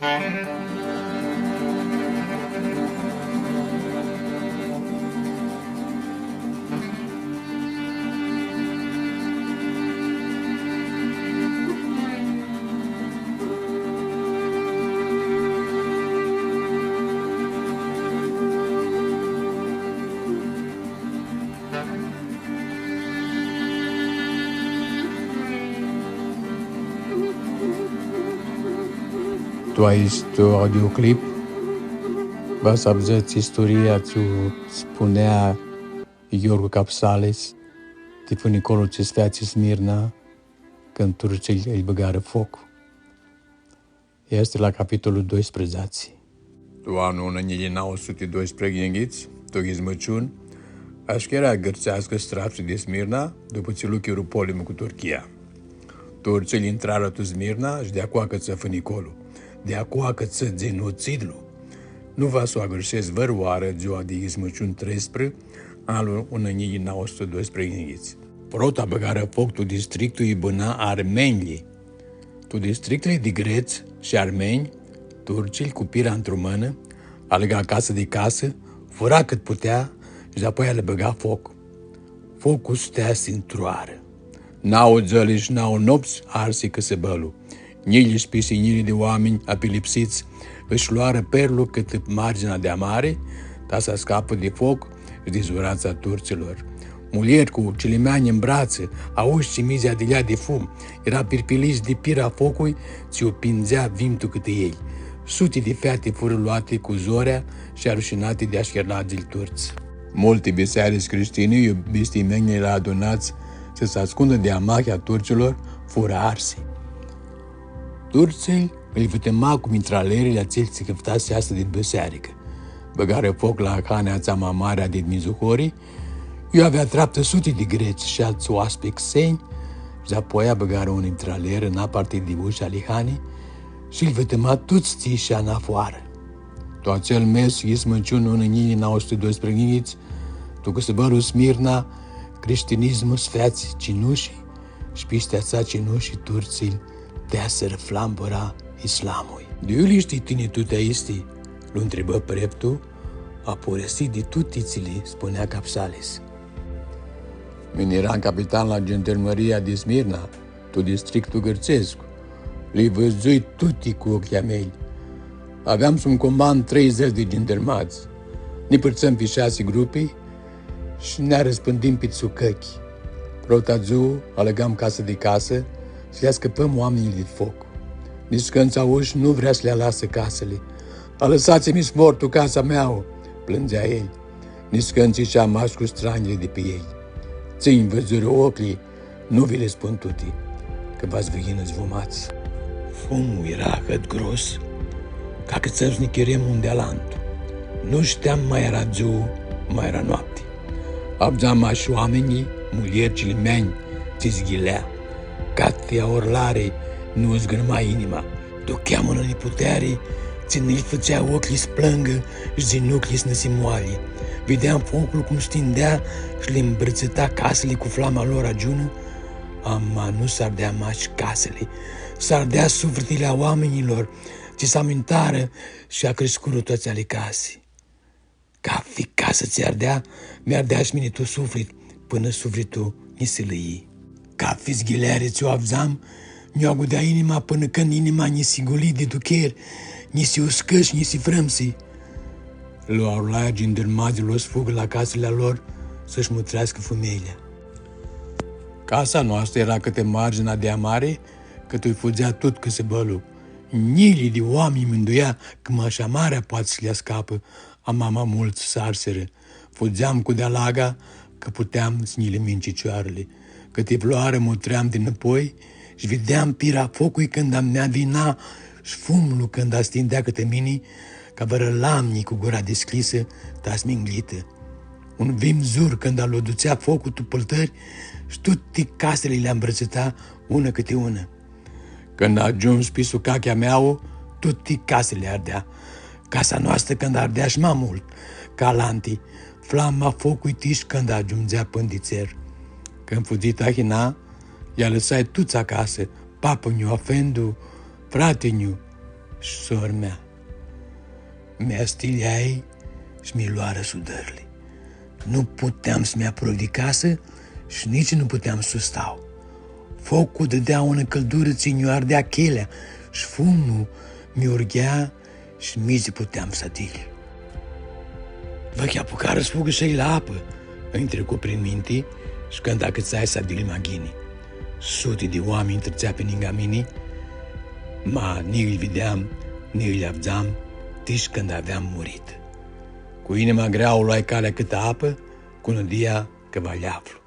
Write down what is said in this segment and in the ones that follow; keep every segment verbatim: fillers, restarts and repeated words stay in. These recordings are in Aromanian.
Tu aestu audioclip va s-avdzãts isturia tsi u spunea Yiorgu Capsales, ti fãnicolul tsi s-featsi Smirna, cãndu turtsãlj ãlj bãgarã foc. Easti la capitolul doisprezece. Tu anlu unã njilji nauã suti doisprãyinghits, tu Yizmãciun, ashchera gãrtseascã s-trapsi di Smirna, dupã tsi lucrã polimlu cu Turchia. Turtsãlj intrarã tu Smirna shi di aclo acãtsã fãnicolul, di aclo acãtsã genotsidlu. Nu va s-u agãrshescu vãrãoarã dzua di Yizmãciun treisprã, anlu unã njilji nauã suti doisprãyinghits. Prota bãgarã foc tu districtul iu bãna armenjlji. Tu districtili di grets shi armenj, turtsãlj cu pira ntr-unã mãnã, alãga casã di casã, fura cãt putea shi dapoaia lã bãga foc. Foclu s-teasi ntr-unã oarã. Nauã dzãli shi nauã noptsã arsi cãsãbãlu. Njilji shi pisti njilji di oaminj apilipsits ãsh loarã perlu cãtã marginea di amari, ta s-ascapã di foc shi di zuratsa turtsãlor. Muljeri cu cilimeanj tu bratsã, aushi tsi midzea dilea di fum, eara pirpilits di pira foclui tsi u pindzea vimtul cãtã elj. Suti di feati furã loati cu zorea shi arushinati di ashchernadzlji turtsã. Multi bisearits crishtinj, iu bistimenjlji eara adunats s-ascundã di amahea turtsãlor, furã arsi. Turtsãlj ãlj vãtãma cu mitralerli atselj tsi cãfta s-easã di bisearicã. Bãgarã foc la hanea atsea ma marea di Mizuhori, iu avea traptã suti di grets shi altsã oaspi xenj, shi dapoia bãgarã unã mitralerã naparti di usha ali hani shi ãlj vãtãma tuts tsi ishea nafoarã. Tu atsel mes, Yizmãciun, unã njilji nauã suti doisprãyinghits, tu cãsãbãlu Smirna, crishtinizmul s-featsi cinushi, shi pisti atsea cinushi turtsãlj deasirã flambura islamlui. Di iu li shtii tini tuti aisti? Lu ntribã preftul, apuresit di tuti tsi li spunea Capsales. Mini eram capitan la gendarmãria di Smirna, tu districtul gãrtsescu. Li vãdzui tuti cu oclji a mei. Aveam sum comand treidzãts di gendarmadz. Nã pãrtsãm pi shasi grupi shi nã arãspãndim pi tsucãchi. Prota dzuã alãgam casã di casã s-lji ascãpãm oaminjlji di foc. Niscãntsã aushi nu vrea s-lã alasã casãli. „Alãsats-mi s-mor tu casa mea!” plãndzea elj. Niscãntsã ishea mash cu stranjli di pi elj. Tsi nj-vãdzurã ocljilj, nu vi li spun tuti, cã va s-vã yinã s-vumats. Fumlu eara ahãt gros, cã acãtsãm s-nã chirem un di alantu. Nu shteam ma eara dzuã, ma eara noapti. Avdzam mash oaminjlji, muljeri, cilimeanj, tsi s-ghilea. Cati aurlari nu zgãrma inima. Ducheam unã niputeari, tsi nã-lj fãtsea ocljilj s-plãngã shi dzinucljilj s-nã si moali. Videam foclu cum s-tindea shi li mbrãtsãta casãli cu flama lor agiunã, ama nu s-ardea mash casãli, s-ardea suflitili a oaminjlor, tsi s-amintarã shi acriscurã tu atseali casi. Cathi casã tsi ardea, mi ardea shi mini tu suflit, pãnã suflitlu nji si lãi. Cathi zghileari tsi u avdzam, nj-u agudea inima pãnã cãndu inima nji si guli di ducheri, nji si uscã shi nji si frãmsi. Lu aurlai a gindarmadzlor s-fugã la casili a lor, s-shi mutreascã fumeljlea. Casa noastrã eara cãtã marginea di amari, cãtã u fudzea tut cãsãbãlu. Njilji di oaminj minduia cã mash amarea poati s-lji ascapã, ama ma multsã s-arsirã. Fudzeam cu dealaga, cã puteam s-nji limin cicioarli. Cãtivãroarã mutream dinãpoi shi videam pira foclui cãndu nã vina shi fumlu cãndu s-tindea cãtã mini, ca vãrã lamnji cu gura dishcljisã, ta s-mi nglitã. Un vimzur cãndu lu dutsea foclu tu pãltãri shi tuti casili li ambrãtsãta, unã cãti unã. Cãndu agiumshu pi sucachea mea, tuti casili ardea. Casa noastrã cãndu ardea shi ma multu ca alanti, flama foclui tish cãndu agiundzea pãnã di tser. Cãndu fudzii tahina, lj-alãsai tuts acasã, papã-nju, afendu, frati-nju, Sor mea, mi astiliai shi mi loarã sudãrli. Nu puteam s-mi apruc di casã shi nitsi nu puteam s-u stau. Foclu dãdea unã cãldurã tsi nj-u ardea chelea shi fumlu mi urghea shi nitsi puteam s-atilj. Vãrchea apucarã s-fugã shi elj la apã, ãnj tricu prin minti, shi canda acãtsai s-atilj ma ghini. Suti di oaminj tritsea pi ningã mini, ma ni lj videam, ni lj avdzam, tish canda aveam murit. Cu inima greauã loai calea cãtã apã, cu nãdia cã va lj-aflu.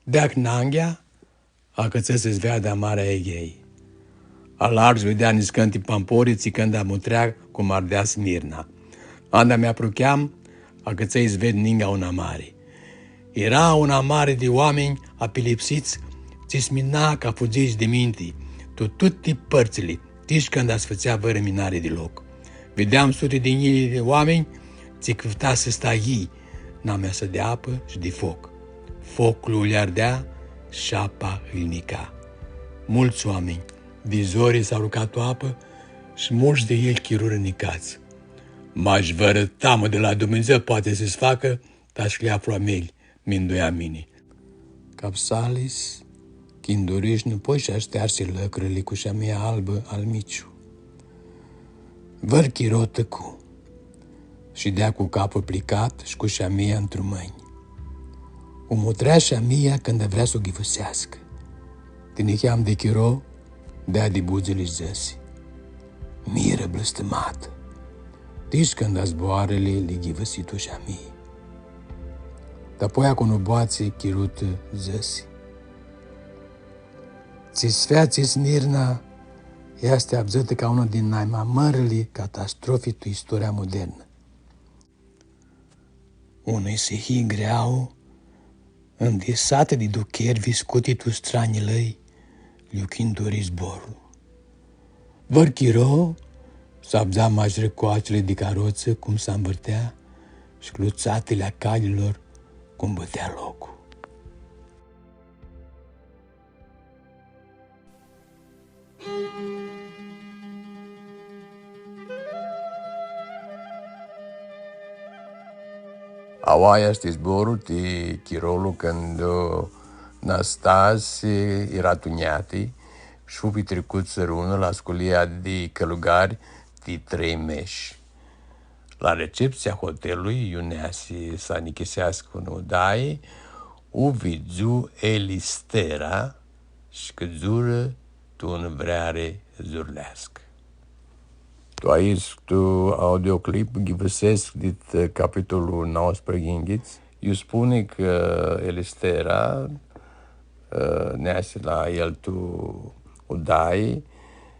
Deacãnanghea, acãtsã s-veadã Marea Eghei. Alargu s-videa niscãnti pampori, tsi canda mutrea cum ardea Smirna. Anda mi aprucheam, acãtsãi s-ved ninga unã mari. Eara unã mari di oaminj apilipsits, tsi s-mina ca fudzits di minti, tu tuti pãrtsãli, tish canda s-fãtsea vãrã minari di loc. Videam suti di njilji di oaminj, tsi cãfta s-sta yii, nameasã di apã shi di foc. Foclu lj-ardea shi apa lj-nica. Multsã oaminj, di zori s-aruca tu apã shi multsã di elj chirurã nicats. Mash vãrã tamã di la Dumnidzã poati s-facã, ta s-lji aflu a mei, minduiam mini. Capsalis, chinduri shi nãpoi sh-ashtearsi lãcrili cu shamia albã al miciu. Vãr chiro tãcu. Shidea cu caplu plicat shi cu shamia ntru mãnj. U mutrea shamia canda vrea s-u ghivãseascã. Ti niheam di chiro, deadi budzãli shi dzãsi: Mirã blãstimatã! Tish canda zboarãli li ghivãsi tu shamii. Dapoia cu nã boatsi chirutã dzãsi: Tsi s-featsi Smirna easti avdzãtã ca unã di nai ma mãrli catastrofi tu istoria modernã. Unã isihii greauã, ndisatã di ducheri viscuti tu stranjlji a ljei, lj-u chinduri zborlu. Vãr chiro, s-avdza mash ricoacili di carotsã cum s-anvãrtea shi clutsatili a caljlor cum bãtea loclu. Aoa easti zborlu ti chirolu cãndu Nastasi eara tu njati shi fu pitricut sãrunã la sculia di cãlugari ti trei meshi. La receptsia a hotelului, iu neasi s-anichiseascã unã udai, u vidzu Elistera shi cãdzurã tu unã vreari zurleascã. Tu aestu audioclip ghivãsescu dit capitolu nauãsprãyinghits, iu spuni cã Elistera, ã, neasi la el tu udai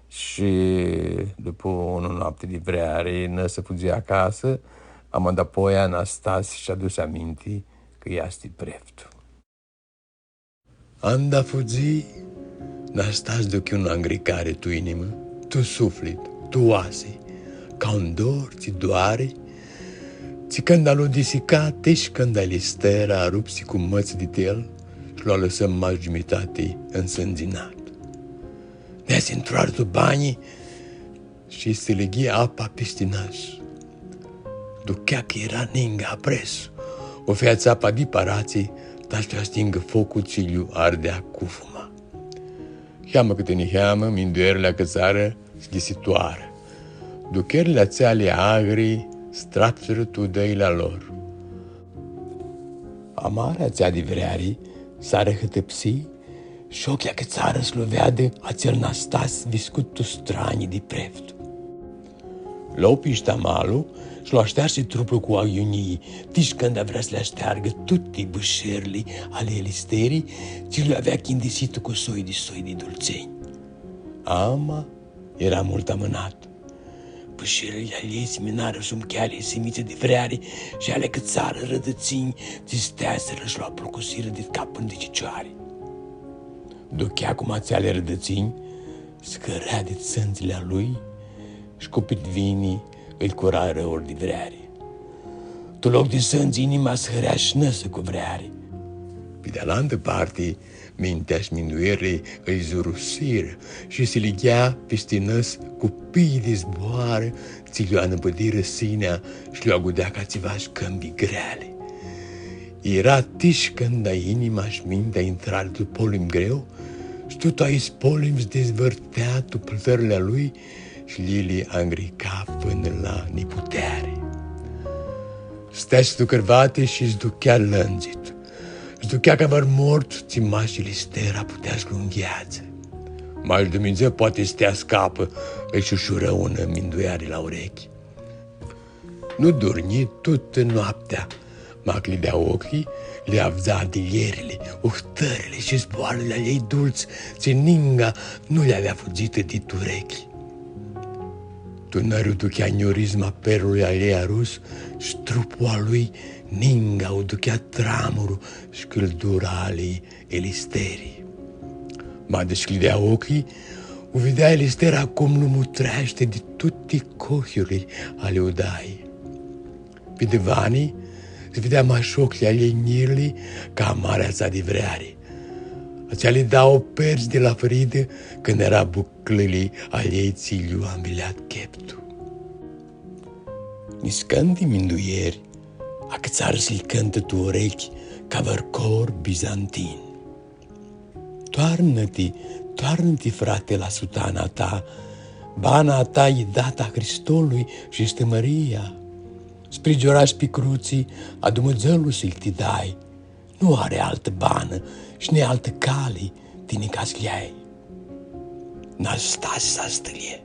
shi, dupu unã noapti di vreari, nã s-fudzi acasã, ama dapoia Nastasi sh-adusi aminti cã easti preftu. Anda fudzi, Nastasi duchi unã ngricari tu inimã, tu suflit, tu oasi, ca un dor tsi doari, tsi canda lu disica, tish canda Elistera arupsi cu mãts di el shi lu alãsã mash giumitati nsãndzinat. Neasi ntru artu banji, shi s-lighi apa pisti nas. Duchea cã eara ninga apres, u featsi apa di paratsi, ta s-astingã foclu tsi lj-ardea cufuma. Niheamã cãtã niheamã, minduerli acãtsarã s-lji situarã. Ducherli atseali agri s-trapsirã tu udãili a lor. Amara atsea di vreari s-arãhãtãpsi shi oclji acãtsarã s-lu veadã atsel Nastas viscut tu stranji di preftu. Lo pishti a malu shi lu ashtearsi truplu cu aghjunii, tish canda vrea s-li ashteargã tuti bãsherli ali Elisteri, tsi li avea chindisitã cu soi di soi di dultsenj. Ama eara multu amãnat. Bãsherli a ljei siminarã sum cheali simitsã di vreari shi ali acãtsarã rãdãtsinj, tsi s-teasirã shi lu aplucusirã di cap pãnã di cicioari. Duchea cum atseali rãdãtsinj s-hãrea di sãndzili a lui shi cu pit vini ãlj cura arãuri di vreari. Tu loc di sãndzi, inima s-hãrea sh-nãsã cu vreari. Pi di alantã parti, mintea shi minduerli ãlj zurusirã shi si lighea pisti nãs cu pii di zboarã tsi lj-u anãpãdirã sinea shi lj-u agudea ca tsiva shcãmbi greali. Eara tish cãndu inima shi mintea intrarã tu polim greu, shi tut aestu polim s-dizvãrtea tu plãtãrli a lui shi lji li angrica pãnã la niputeari. Stea shi tu cãrvati shi s-duchea lãndzit. S-duchea ca vãr mort, tsi mash Elistera putea s-lu ngheatsã. Mash Dumnidzã poati s-ti ascapã, ãlj shushurã unã mindueari la urechi. Nu durnji tutã noaptea, ma cljidea ocljilj, li avdza adiljerli, uhtãrli shi zboarãli a ljei dultsi, tsi ninga nu li avea fudzitã dit ureclji. Tu nãri u duchea njurizma a perlui a ljei arus, shi truplu a lui ninga u duchea tramuru shi cãldura a ljei Elisteri. Ma dishcljidea ocljilj, u videa Elistera cum lu mutreashti di tuti cohiurli a li Udai. Pi divani, s-videa mash ocljilj a ljei njirli ca amarea atsea di vreari. Atseali dauã pertsã di la fãridã, cãndu eara buclãli a ljei tsi lj-u anvilea cheptu. Niscãnti mindueri acãtsarã s-lji cãntã tu ureclji ca vãr cor bizantin. Toarnã-ti, toarnã-ti, frate, la sutana a ta, bana a ta i data a Hristolui shi easti mãria. Sprigiurash pi crutsi, a Dumnidzãlui s-lji ti dai. Nu ari altã banã shi ni altã cali tini ca s-lji ai. Nastasi s-astãlje.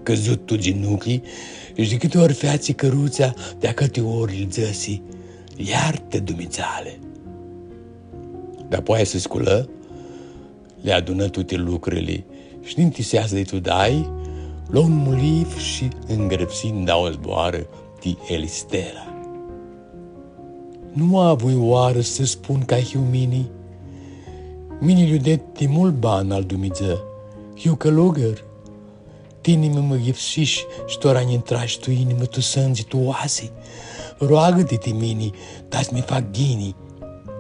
Cãdzu tu ginuclji, shi di cãti ori featsi cãrutsea, di acãti ori lji dzãsi: „Ljartã, Dumidzale!” Dapoaia si sculã, li adunã tuti lucrili, shi ninti s-easã di tu Udai, lo un muliv shi ngrãpsi ndauã zboarã ti Elistera. Nu avui oarã s-spun cã hiu mini. Mini lj-u ded ti multu bana al Dumidzã. Hiu cãlugãr. Tini mi mãyipsish, shi tora nj-intrash tu inimã, tu sãndzi, tu oasi. Roagã-ti ti mini, ta s-mi fac ghini,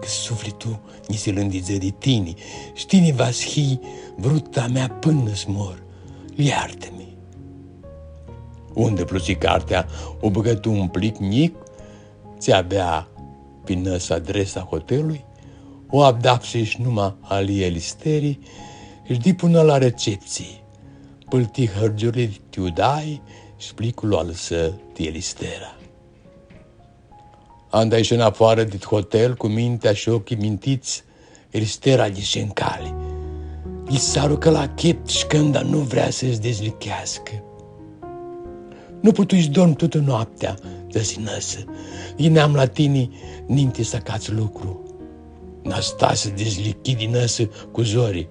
cã suflitlu nji si lãndidzã di tini, shi tini va s-hii vruta mea pãnã s-mor. Ljartã-mi. Undiplusi cartea, u bãgã tu un plic njic, tsi avea pi nãs adresa hotelului, u avdapsi shi numa a ljei Elisteri, shi di punã la receptsii, pãlti hãrgiurli ti Udai shi pliclu lu alãsã ti Elistera. Anda ishi nafoarã dit hotel cu mintea shi ocljilj mintits, Elistera lji ishi n cali. Lji s-arucã la cheptu shi canda nu vrea s-dizlicheascã. „Nu putui s-dorm tutã noaptea,” dzãsi nãsã. „Yineam la tini ninti s-acats lucru.” Nastasi dizlichi di nãsã cu zori.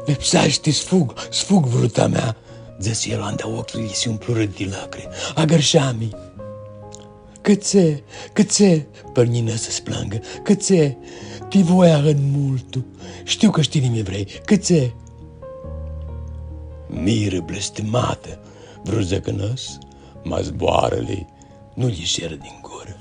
„Lipseashti s-fug, s-fug, vruta mea,” dzãsi el, anda ocljilj lji si umplurã di lãcri. „Agãrshea-mi.” „Cãtse, cãtse?” pãrnji nãsã s-plãngã. „Cãtse? Ti voi ahãt multu. Shtiu cã shi tini mi vrei. Cãtse?” „Mirã blãstimatã!” vru s-dzãcã nãsã, ma zboarãli nu lji ishirã din gurã.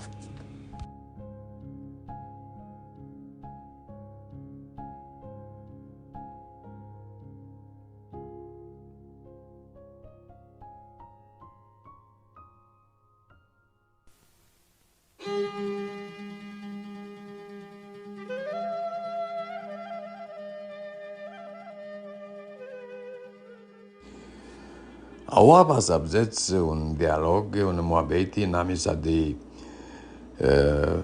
Aua va s-avdzets un dialog, unã muabeti, namisa di, eh,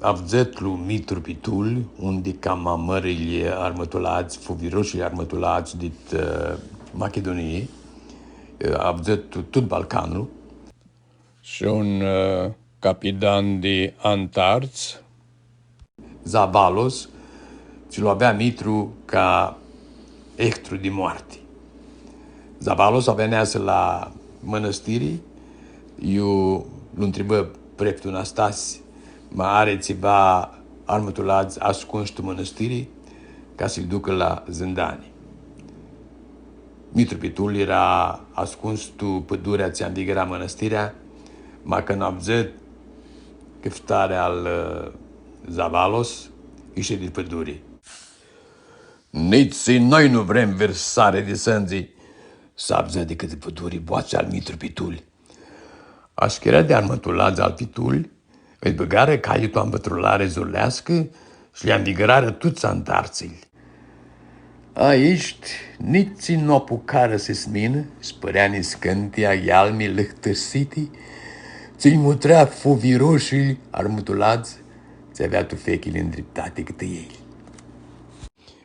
avdzãtlu Mitru Pituli, un di cama mãrilji armãtuladz, fuviroshilji armãtuladz dit, eh, Machidunii, eh, avdzãtlu tut Balcanlu. Shi un, eh, capidan di antarts. Zavalos, tsi lu avea Mitru ca ehtru di moarti. Zavalos avea neasã la mãnãstiri, iu lu ntribã preftul Nastasi, ma ari tsiva armãtuladz ascunsi tu mãnãstiri, ca s-lji ducã la zãndani. Mitru Pituli eara ascuns tu pãdurea tsi anvighera mãnãstirea, ma cãndu avdzã cãftarea al, ã, Zavalos ishi di pãduri. Nitsi noi nu vrem vãrsari di sãndzi, s-avdzã di cãtã pãduri boatsea al Mitru Pituli. Aschirea di armãtuladz al Pituli ãlj bãgarã cali tu anvãtrulari zurleascã shi lj-anvigrarã tuts antartsãlj. Aeshti nitsi nu apucarã s-sminã, s-pãrea niscãnti a ialmi lãhtãrsiti, tsi-lj mutrea fuviroshilj armãtuladz, tsi avea tufechili ndriptati cãtã elj.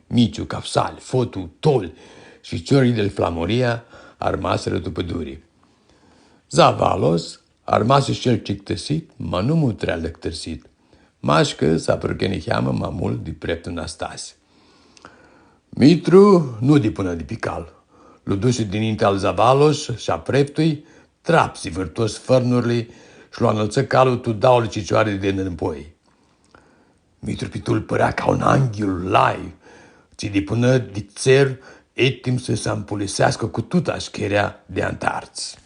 Miciu, Cafsal, Fotu, Tol shi ficiorlji di-al Flamuria armasirã tu pãduri. Zavalos armasi shi el cictãsit, ma nu mutrea lãhtãrsit, mash cã s-apruchea niheamã ma multu di preftul Nastasi. Mitru nu dipunã di pi cal. Lu dusi dininti al Zavalos shi a preftui, trapsi vãrtos fãrnurli shi lu anãltsã calul tu dauli cicioari di nãpoi. Mitru Pitul pãrea ca un anghiul lai, tsi dipunã di tser, etim s-, s-ampuliseascã cu tutã aschirea di antarts.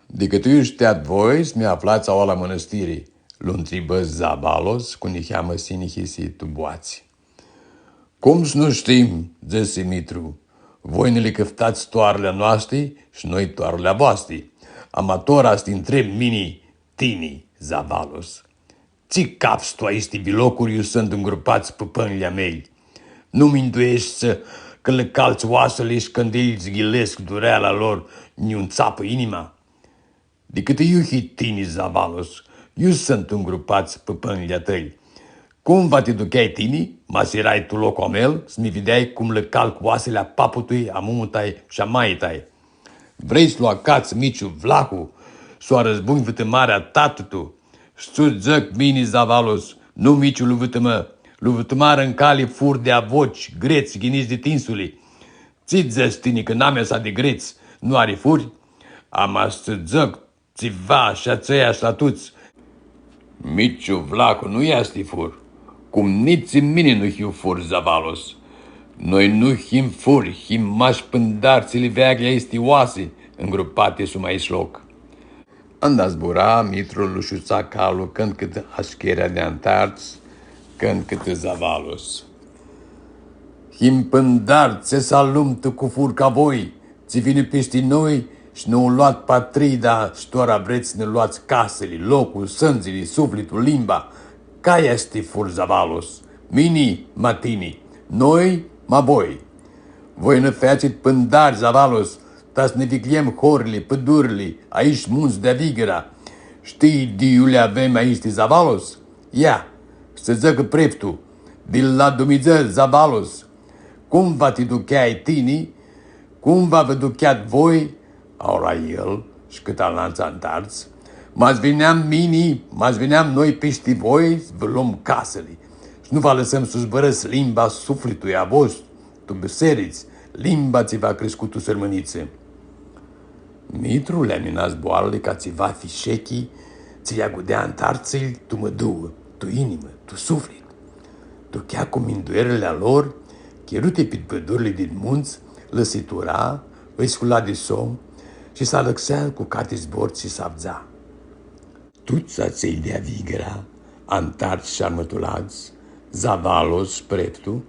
Di cãtã iu shteat voi s-mi aflats aoa la mãnãstiri? Lu ntribã Zavalos cu niheamã sinhisi tu boatsi. Cum s-nu shtim, dzãsi Mitru, voi nã li cãftats toarli a noasti shi noi toarli a voasti. Ama tora s-ti ntreb mini, tini, Zavalos. Tsi cafts tu aisti vilocuri iu sãntu ngrupats pãpãnjlji a mei? Nu mindueshti cã lã calts oasili shi cãndu lji zghilescu dureala lor, nj-u ntsapã inima? Di cãtã iu hii tini, Zavalos, iu sãntu ngrupats pãpãnjlji a tãi? Cum va ti ducheai tini, ma s-erai tu loclu a meu, s-mi videai cum lã calc oasili a paputui, a mumutãi shi a maitãi? Vrei s-lu acats Miciu Vlahu, s-u arãzbunj vãtãmarea a tatã-tu? S-tsã dzãc mini, Zavalos, nu Miciu lu vãtãmã, lu vãtãmarã ncalji furi di avoci, grets, yinits di tinsuli. Tsi dzãts tini cã namisa di grets nu ari furi? Ama s-tsã dzãc tsiva shi atsea shi la tuts. Miciu Vlahu nu easti fur, cum nitsi mini nu hiu fur, Zavalos. Noi nu him furi, him mash pãndartsili veaclji a aesti oasi, ngrupati sum aestu loc. Anda zbura, Mitru lu shutsa calul cãndu cãtã aschirea di antarts, cãndu cãtã Zavalos. Him pãndartsã s-alumtã cu fur ca voi, tsi vini pisti noi shi nã-u loat patrida, shi tora vrets s-nã loats casili, loclu, sãndzili, suflitlu, limba. Cai easti fur, Zavalos? Mini, ma tini? Noi, ma voi? Voi nã featsit pãndari, Zavalos, ta s-nã vicljem horli, pãdurli, aeshti muntsã di Avighira. Shtii di iu li avem aesti, Zavalos? Ia, s-tsã dzãcã preftu, di la Dumnidzã, Zavalos. Cum va ti ducheai tini, cum va vã ducheat voi, aoa el shi cãtã alantsã antarts, ma s-vineam mini, ma s-vineam noi pisti voi, s-vã lom casili, shi nu vã alãsãm s-zburãts limba suflitului a vostru, tu biserits, limba tsi v-a criscutã tu sãrmãnitsã. Mitru li amina zboarãli ca tsiva fishechi, tsi li agudea antartsãlj tu mãduã, tu inimã, tu suflit. Duchea cum minduerli a lor, chiruti pit pãdurli dit muntsã, lã situra, lji scula di somnu shi s-alãxea cu cati zbor tsi s-avdza. Tuts atselj di Avighira, antarts shi armãtuladz, Zavalos, preftu,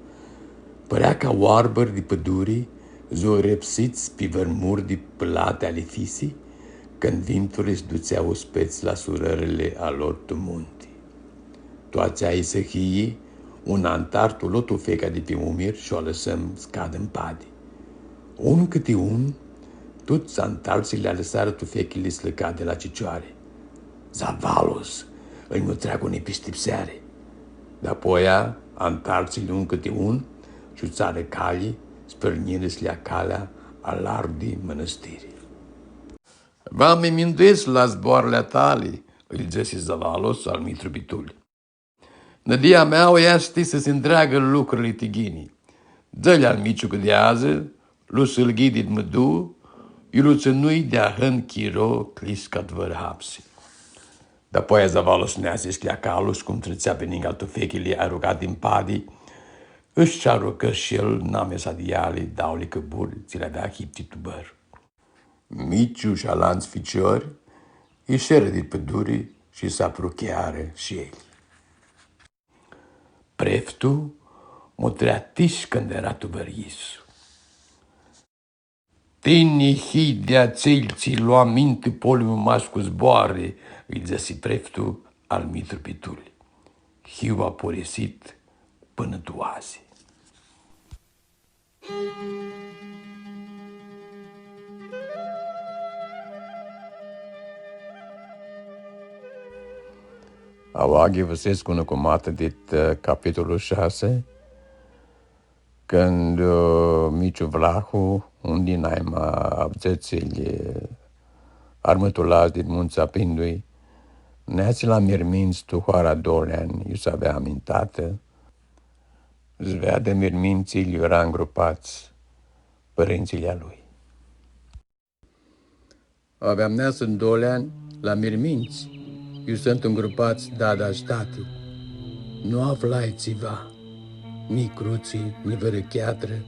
pãrea ca oarbãri di pãduri, zurepsits pi vãrmuri di pãlati ali fisi, cãndu vinturli s-dutsea uspets la surãrli a lor tu munti. Tu atsea isihii, un antartu lo tufeca di pi umir shi u alãsã s-cadã mpadi. Un cãti un, tuts antartsãlj li alãsarã tufechili s-lã cadã la cicioari. Zavalos ãlj mutrea cu nipistipseari. Dapoaia, antartsãlj un cãti un, shutsarã calji, s-pãrnjirã s-lja calea a largu di mãnãstiri. Va mi minduescu la zboarãli a tali, lji dzãsi Zavalos al Mitru Pitul. Nãdia a mea easti s-si ndreagã lucrili ti ghini. Dzã-lji al Miciu cã di adzã lu sãlghii dit mãduã, iu lu tsãnui di ahãntu chiro cliscat vãrã hapsi. Dapoaia Zavalos neasi s-lja calul, cum tritsea pi ningã tufechili arucati mpadi, sh-arucã shi el namisa di eali dauli cãburi tsi li avea hipti tu bãr. Miciu shi alantsã ficiori ishirã di pãduri shi s-apruchearã shi elj. Preftu mutrea tish cãndu eara tu vãryisu. Tini hii di atselj tsi lu aminti polimlu mash cu zboarã, lji dzãsi preftu al Mitru Pituli. Hiu apurisit pãnã tu azi. Aoa ghivãsescu unã cumatã dit, ã, capitolu shasi, cãndu, ã, Miciu Vlahu, un di naima avdzãtsilji, ã, armãtulats dit Muntsã Pindui, neasi la Mirmintsã tu hoara Dolean, iu s-avea amintatã, s-veadã mirmintsãlj iu eara ngrupats pãrintsãlj a lui. Aveam neasã tu Dolean la Mirmintsã, iu suntu ngrupats dada shi tati. Nu aflai tsiva, ni crutsi, ni vãrã cheatrã.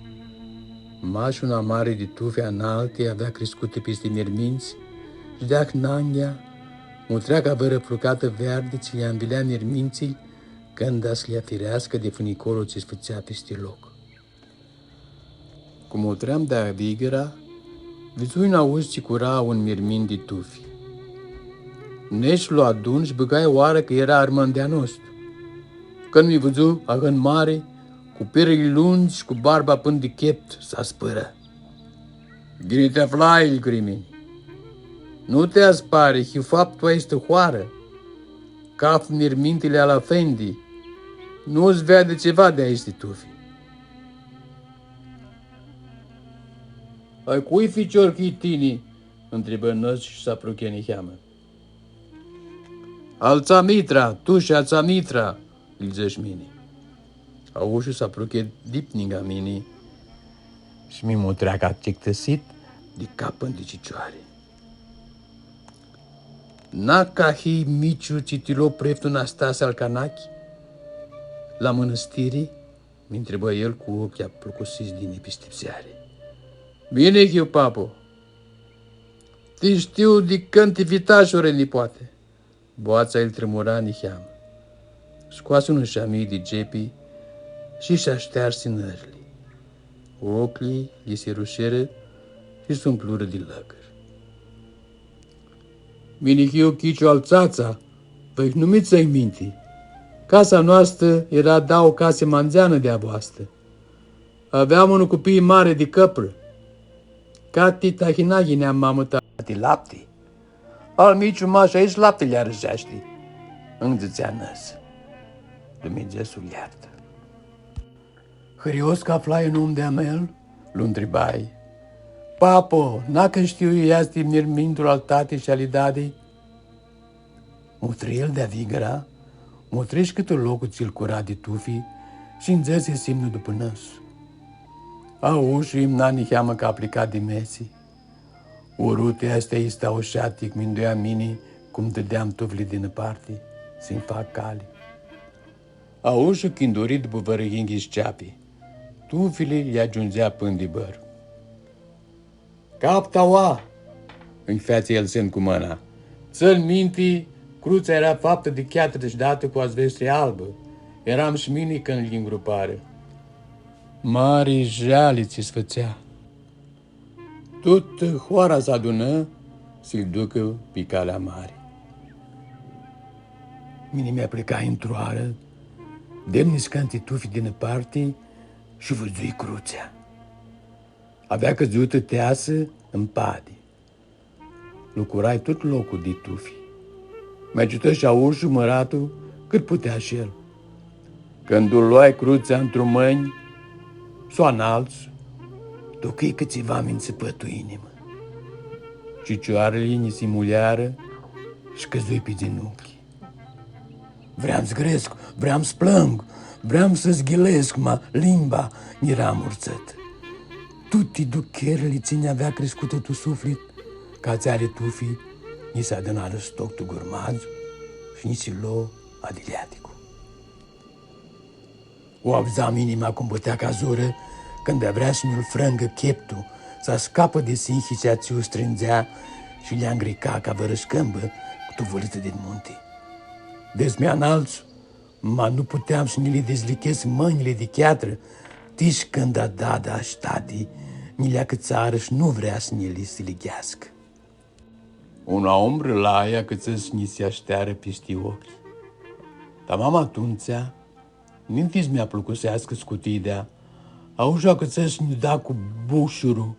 Mash unã mari di tufi analti avea criscutã pisti Mirmintsã, shi di ahnanghea mutrea ca vãrã flucatã veardi tsi lj-anvilea mirmintsãlji, cãndu s-lji afireascã di funicolul tsi s-fãtsea pisti loc. Cum mutream di-a Vighãra, vidzui nã usã tsi cura un mirmin di tufi. Nesh lu adun shi bãgai oarã cã eara armãn di-a nostru. Cãndu mi vidzu ahãt mari, cu pirlji lungi shi cu barba pãnã di cheptu, s-aspãrã. Ghini ti aflai, lji grimi. Nu ti aspari, hiu faptu aestã hoarã. Caftu mirmintili al afendi. Nu s-veadi tsiva di aesti tufi. A cui ficior hii tini? Ntribã nãsã shi s-apruchea niheamã. Al tsa Mitra, tu shi a tsa Mitra, lji dzãsh mini. Aushu s-apruchea dip ningã mini shi mi mutrea ca cictãsit di cap pãnã di cicioari. Na ca hii Miciu tsi ti lo preftu Nastasi al Canachi la mãnãstiri? Mi ntribã el cu oclji aplucusits di nipistipseari. Mini hiu, papo. Ti shtiu di cãndu ti vitashurã, nipoate. Boatsa lji trimura niheamã. Scoasi unã shamii di gepi shi sh-ashtearsi nãrli. Oclji lji si rushirã shi s-umplurã di lãcri. Mini hiu Chiciu al Tsatsa, vãhi nu mi tsãnj minti. Casa noastã eara dauã casi ma ndzeanã di a voastã. Aveam unã cupii mari di cãprã. Cati tahina yinea mamã ta ti lapti. Al Miciu mash aestu lapti lj-ari shi aeshti, ãnj dzãtsea nãsã. Dumnidzã s-lu ljartã. Hãrios cã aflai un om di a meu? Lu ntribai. Papo, na cã shtiu, easti mirmintlu al tati shi ali dadi. Mutri el di-a Vighãra, mutri shi cãtã loclu tsi-l cura di tufi, shi-nj dzãsi s-imnu dupã nãsu. Aushu imna niheamã cã aplica di mesi. Urut easti aestu aushatic, minduiam mini, cum dãdeam tufli dinãparti, s-nj fac cali. Aushu chinduri dupã vãrã yinghits ceapi. Tufli lj-agiundzea pãn di bãru. Capta aua! Nj-featsi el semn cu mãna. Tsãn minti, crutsea eara faptã di cheatrã shi datã cu azvestri albã. Earam shi mini cãndu lji ngruparã. Mari jali tsi s-fãtsea. Tutã hoara s-adunã s-lu ducã pi calea mari. Mini mi aplicai ntr-oarã, dem niscãnti tufi dinãparti shi vidzui crutsea. Avea cãdzutã teasã mpadi. Lu curai tut loclu di tufi. Mi agiutã shi aushu mãratlu cãt putea shi el. Cãndu u loai crutsea ntru mãnj, s-u analtsu, duchii cã tsiva mi ntsãpã tu inimã. Cicioarli nji si muljarã shi cãdzui pi dzinuchi. Vream s-grescu, vream s-plãngu, vream s-zghilescu, ma limba nj-eara amurtsãtã. Tuti ducherli tsi nj-avea criscutã tu suflit, ca atseali tufi, nji s-adunarã stoc tu gurmadzu shi nji si lo adiliaticlu. U avdzam inima cum bãtea ca zurã, cãndu vrea s-nji-l frãngã cheptu, s-ascapã di sinhitsea tsi u strãndzea shi lj-angrica ca vãrã scãmbã cu tuvulitã di munti. Des mi analtsu, ma nu puteam s-nji li dizlichescu mãnjli di cheatrã, tish cãndu dada shi tati nji li acãtsarã shi nu vrea s-nji li silicheascã. Unã umbrã lai acãtsã s-nji si ashtearã pisti oclji. Tamam atumtsea, ninti s-mi aplucuseascã scutidea, Aushu acãtsã s-nji da cu bushurlu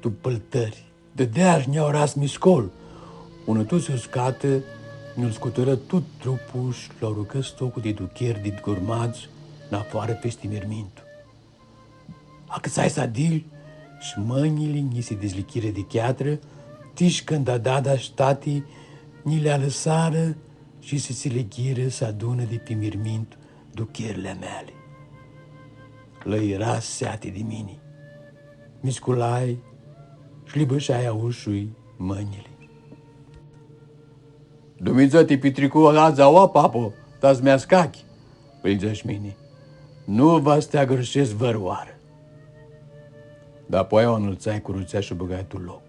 tu pãltãri. Dãdea shi nj-aurã s-mi scol. Unã tusi uscatã nj-lu scutãrã tut truplu shi lu arucã stoclu di ducheri di gurmadz nafoarã pisti mirmintu. Acãtsai s-adil shi mãnjli nji si dizlichirã di cheatrã, tish cãndu dada shi tati nji li alãsarã shi si silighirã s-adunã di pi mirmintu ducherli a meali. Lã eara seati di mini. Mi sculai shi li bãshai aushui mãnjli. Dumnidzã ti pitricu adzã aua, papo, ta s-mi ascachi, lji dzãsh mini. Nu va s-ti agãrshescu vãrãoarã. Dapoaia u anãltsai crutsea shi u bãgai tu loc.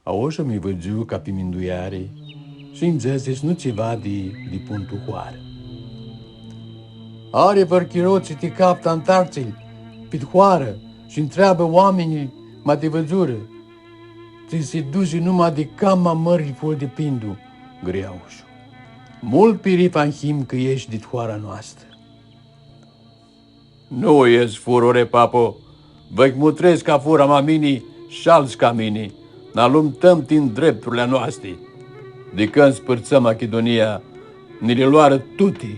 Aushu mi vidzu ca pi mindueari shi nj-dzãsi s-nu tsi va di, di pun tu hoarã. Ari vãr chiro tsi ti caftã antartsilj pit hoarã shi ntreabã oaminjlji ma ti vidzurã. Tsi si dusi numa di cama mãrli ful di Pindu, gri Aushu. Multu pirifanj him cã eshti dit hoara noastrã. Nu eshti fururi, papo, vã mutrescu ca fura ma mini shi altsã ca mini, nã alumtãm ti ndrepturli a noasti. Di cãndu spãrtsã Machidunia, nã li loarã tuti.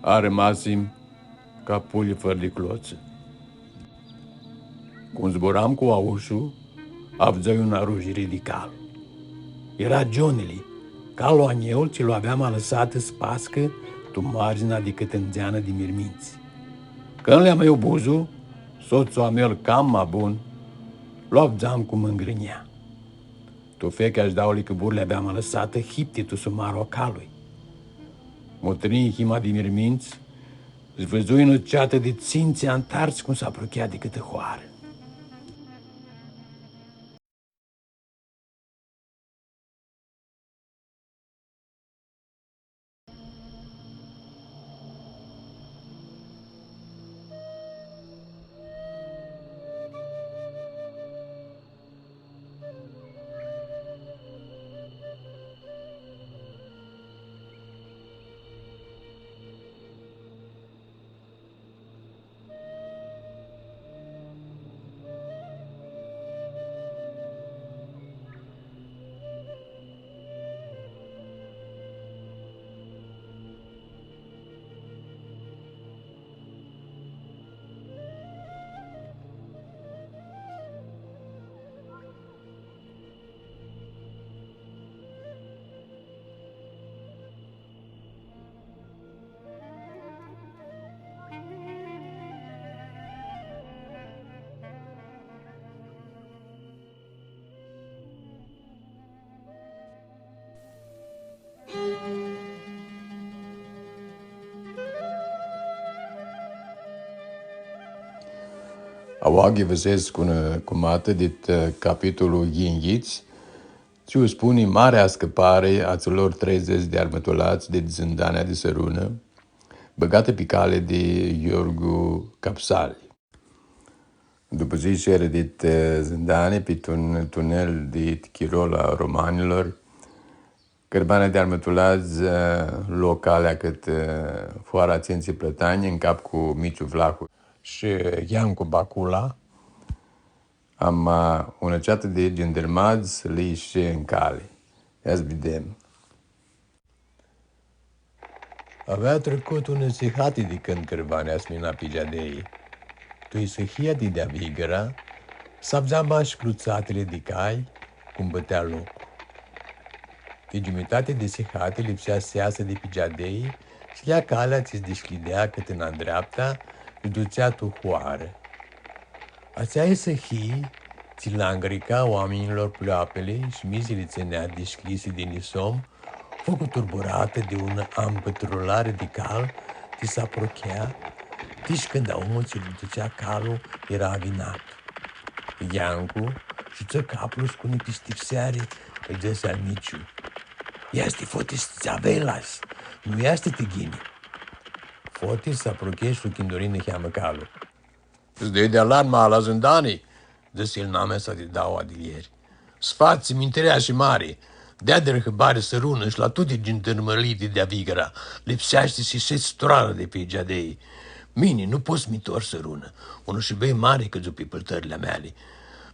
Armasim ca pulji fãrã di clotsã. Cum zburam cu Aushu, avdzãi unã rujiri di cal. Eara Gionili, calu a njeu tsi lu aveam alãsatã s-pascã tu mardzina di cãtã ndzeanã di mirmintsã. Cãndu li amãiu buzu, sotsul a meu cama bun, lu avdzam cum ngrãnea. Tufechea shi dauli cãburi li aveam alãsatã hipti tu sumarlu a calui. Mutrinj hima di mirmintsã, s-vidzui unã ceatã di tsintsi antartsã cum s-apruchea di cãtã hoarã. Aoa ghivãsescu unã cumatã dit, ã, capitulu yinghits, tsi u spuni Marea Ascãpari a atsilor treidzãts di armãtulats di Zãndanea di Sãrunã, bãgatã pi cali di Yiorgu Capsali. Dupã tsi ishirã dit, ã, Zãndani, pi tun-, tunel dit chirolu a romanjlor, cãrmanea di armãtulats, ã, lo calea cãtã, ã, foara Tsintsi Plãtani, ncap cu Miciu Vlahu shi Iancu Bacula, ama unã ceatã di gindãrmadz lã ishi ncali. Ia s-videm. Avea tricutã unã sihati di cãndu cãrmanea s-mina pi geadei. Tu isihia di deavãrliga, s-avdza mash clutsatili di cai, cum bãtea loclu. Ti giumitati di sihati lipsea s-easã di pi geadei, s-lja calea tsi s-dishcljidea cãtã na ndreapta, tsi dutsea tu hoarã. Atsea isihii, tsi lã angrica oaminjlor pljoapili shi mizili tsi nea dishcljisi di nisom, fu cuturburatã di unã ampãtrulari di cal, tsi s-apruchea, tish cãndu omlu tsi lu dutsea calu eara avinat. Iancu shutsã caplu shi cu nã pistipseari lji dzãsi al Miciu: Easti Fotis Tsavelas, nu easti ti ghini. Fotis s-apruchea shi lu chinduri niheamã calu. S-dai di alarma la zãndani, dzãsi el namisa di dauã adilieri. S-fatsi mintireashi mari, dea-di hãbari sãrunã shi la tuti gindarmãlii di deavãrliga, lipseashti s-shedz stroarã di pi geadei. Mini nu pot s-mi tor sãrunã, unã shubei mari cãdzu pi pãltãrli a meali.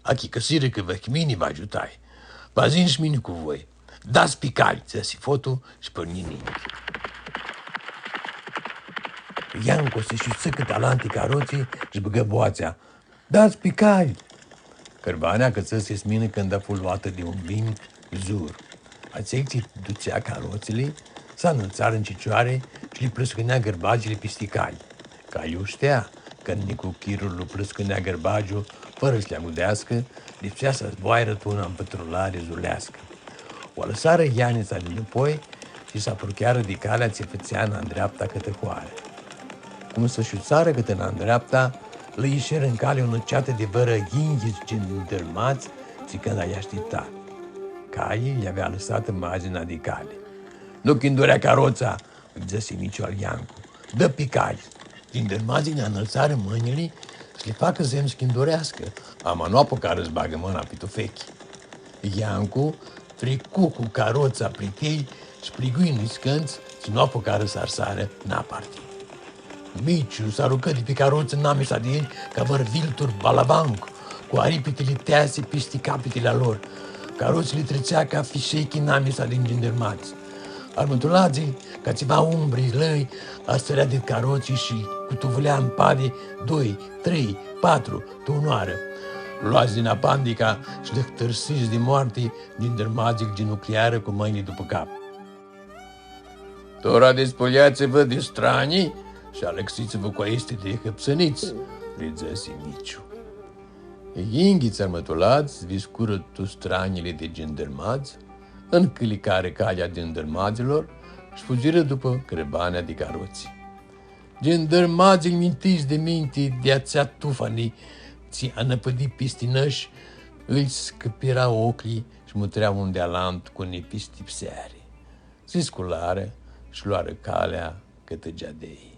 Achicãsirã cã vãhmini va agiutai. Va s-yin shi mini cu voi. Dats pi cali, dzãsi Fotu shi pãrnji ninti. Iancu s-shutsã cãtã alanti carotsi shi bãgã boatsea. Dats pi cali! Cãrbana acãtsã s-minã cãndu fu loatã di un vint zur. Atselj tsi dutsea carotsili s-anãltsarã n cicioari shi li plãscãnea gãrbadzili pisti cali. Caliu shtea cã nicuchirlu plãscãnea gãrbadziu fãrã s-li agudeascã, lipsea s-zboarã tu unã mpãtrulari zuleascã. U alãsarã ianitsa dinãpoi shi s-apruchearã di calea tsi fãtsea nandreapta cãtã hoarã. Cum s-shutsarã cãtã nandreapta, lã ishirã n cali unã ceatã di vãrã yinghits gindarmadz, tsi canda lj-ashtipta. Cali lj-avea alãsatã madzina di cali. Nu chindurea carotsa, dzãsi miciul al Iancu. Dã pi cali. Gindarmadzlji nã anãltsarã mãnjli s-li facã semnu s-chindureascã, ama nu apucarã s-bagã mãna pi tufechi. Iancu tricu cu carotsa pri elj shi pligui niscãntsã, tsi nu apucarã s-arsarã naparti. Miciu s-arucã di pi carotsã namisa di elj ca vãr viltur balabanc, cu aripitili teasi pisti capitili a lor. Carotsili tritsea ca fishechi namisa di gindarmadz. Armãtuladzlji, ca tsiva umbri lãi, asãrea di carotsi shi cu tuvulea mpadi, doi, trei, patru, tu unã oarã. Loats di napandica shi lãhtãrsits di moarti, gindarmadzlji ginucliarã cu mãnjli dupã cap. Tora dispuljats-vã di stranji shi alãxits-vã cu aesti di hãpsãnits, li dzãsi Miciu. Yinghits armãtuladzlji s-viscurã tu stranjili di gindarmadz, ncãlicarã calea gindarmadzlor shi fudzirã dupã cãrbanea di carotsi. Gindarmadzlji mintits di minti di atsea tufani tsi anãpãdi pisti nãsh, ãlj scãpira oclji shi mutrea un di alantu cu nipistipseari. Si scularã shi loarã calea cãtã geadei.